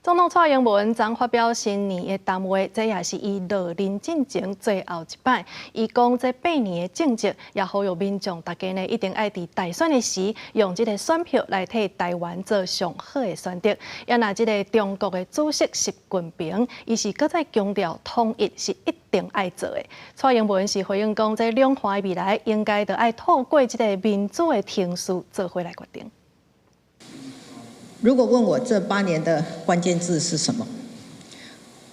總統蔡英文昨發表新年的談話，這也是伊落任進前最後一擺。伊講這8年的政績，也呼籲民眾大家呢一定愛佇大選的時，用這个選票來替台灣做上好的選擇。也若這个中國的主席習近平，伊是閣再強調統一是一定愛做的。蔡英文是回應講，這兩岸的未來應該著愛透過這个民主的程序做伙來決定。如果問我這八年的關鍵字是什麼，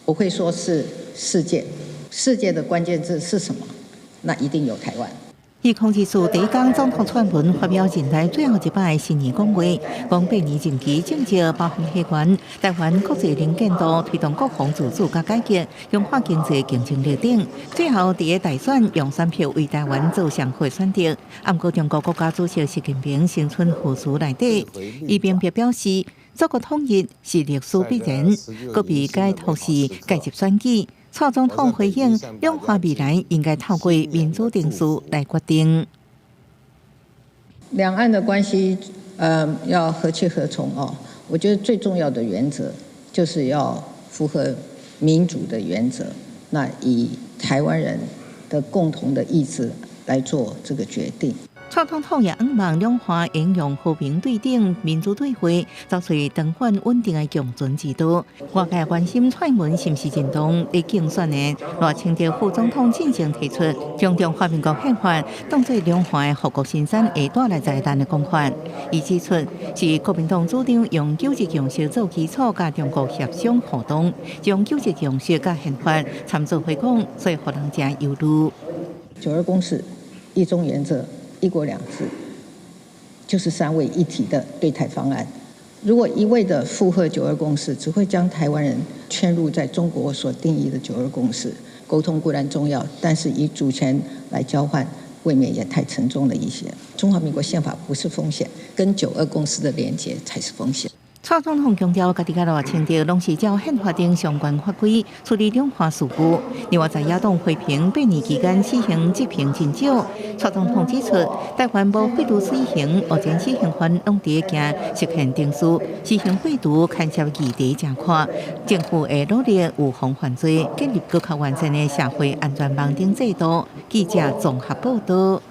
我會說是世界。世界的關鍵字是什麼？那一定有台灣。2024第一工，總統蔡英文發表任內最後一擺新年講話，講八年任期政績包含海關、台灣國際能見度、推動國防自主佮改革、強化經濟競爭力等。最後，佇个大選用選票為台灣做上好選擇。毋過中國國家主席習近平新春賀詞內底，伊明白表示，祖國統一是歷史必然，閣被解讀是介入選舉。蔡總統回應，兩岸未來應該透過民主程序來決定。兩岸的關係，要何去何從哦？我覺得最重要的原則就是要符合民主的原則，那以台灣人的共同的意志來做這個決定。蔡總統也向望兩岸應用和平對等、民主對話，走出長遠穩定的共存之道。外界關心蔡英文是毋是認同佇競選的賴清德副總統進前提出，將中華民國憲法當做兩岸的護國神山會帶來災難的講法。伊指出，是國民黨主張用九二共識做基礎，佮中國協商互動，將九二共識佮憲法參做伙講，所以予人誠憂慮。九二共識、一中原則、一國兩制，就是三位一體的對台方案。如果一味的附和九二共識，只會將台灣人圈入在中國所定義的九二共識。溝通固然重要，但是以主權來交換，未免也太沉重了一些。中華民國憲法不是風險，跟九二共識的連結才是風險。蔡總統強調，家己佮賴清德攏是照憲法頂相關法規處理兩岸事務。另外，在野黨批評八年期間死刑執行真少。蔡總統指出，台灣無廢除死刑，目前死刑犯攏佇咧行釋憲程序，死刑廢除牽涉議題誠闊，政府會努力預防犯罪，建立閣較完善的社會安全網頂制度。記者綜合報道。